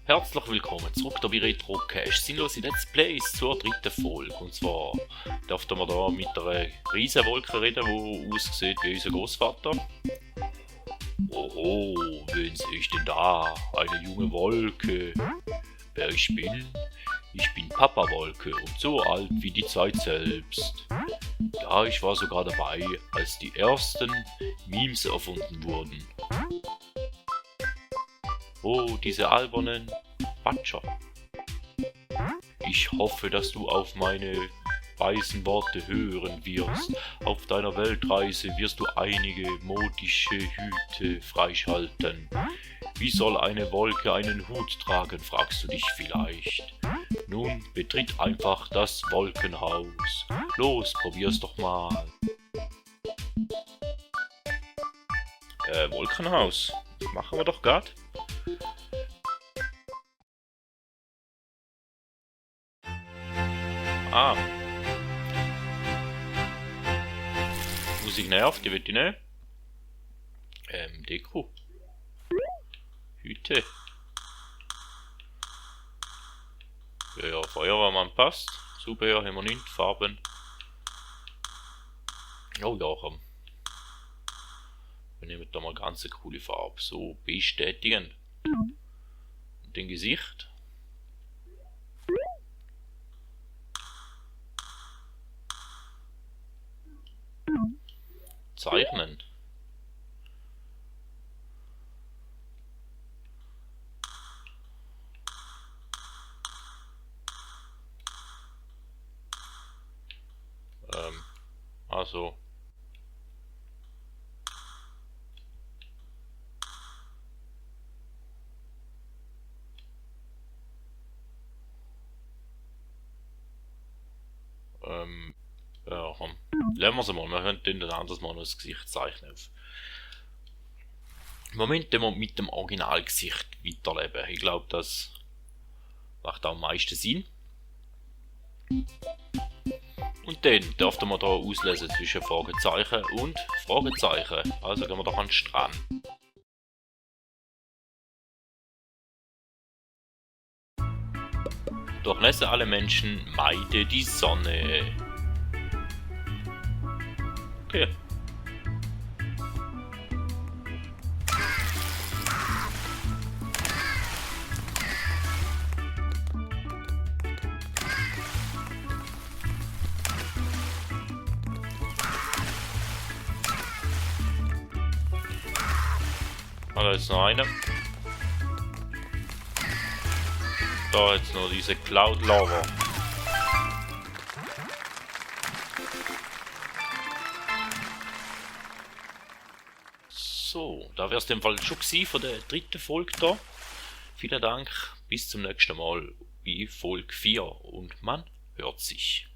Herzlich willkommen zurück bei Retrocast. Sinnlose Let's Plays zur dritten Folge. Und zwar dürften wir da mit einer Riesenwolke reden, die aussieht wie unser Großvater. Oho, wen sehe ich denn da? Eine junge Wolke. Wer ich bin? Ich bin Papa Wolke und so alt wie die Zeit selbst. Ja, ich war sogar dabei, als die ersten Memes erfunden wurden. Oh, diese albernen Patscher. Ich hoffe, dass du auf meine weisen Worte hören wirst. Auf deiner Weltreise wirst du einige modische Hüte freischalten. Wie soll eine Wolke einen Hut tragen, fragst du dich vielleicht. Nun, betritt einfach das Wolkenhaus. Los, probier's doch mal. Wolkenhaus. Das machen wir doch grad. Ah. Musik nervt, die will ich nicht. Deko. Hüte. Ja, Feuerwehrmann passt. Zubehör haben wir nicht. Farben. Oh ja, komm. Wir nehmen da mal ganz eine coole Farbe. So, bestätigen. Und den Gesicht. Zeichnen. Also. Ja, komm. Lassen wir es mal. Wir können dann anders mal noch das Gesicht zeichnen. Im Moment wir mit dem Originalgesicht weiterleben. Ich glaube, das macht am meisten Sinn. Und dann dürften wir da auslesen zwischen Fragezeichen und Fragezeichen. Also gehen wir doch an den Strand. Durchnässe alle Menschen, meide die Sonne. Okay. Da ist noch eine. Da jetzt noch diese Cloud Lava. So, da wär's im Fall schon gewesen von der dritten Folge da. Vielen Dank, bis zum nächsten Mal bei Folge 4 und man hört sich.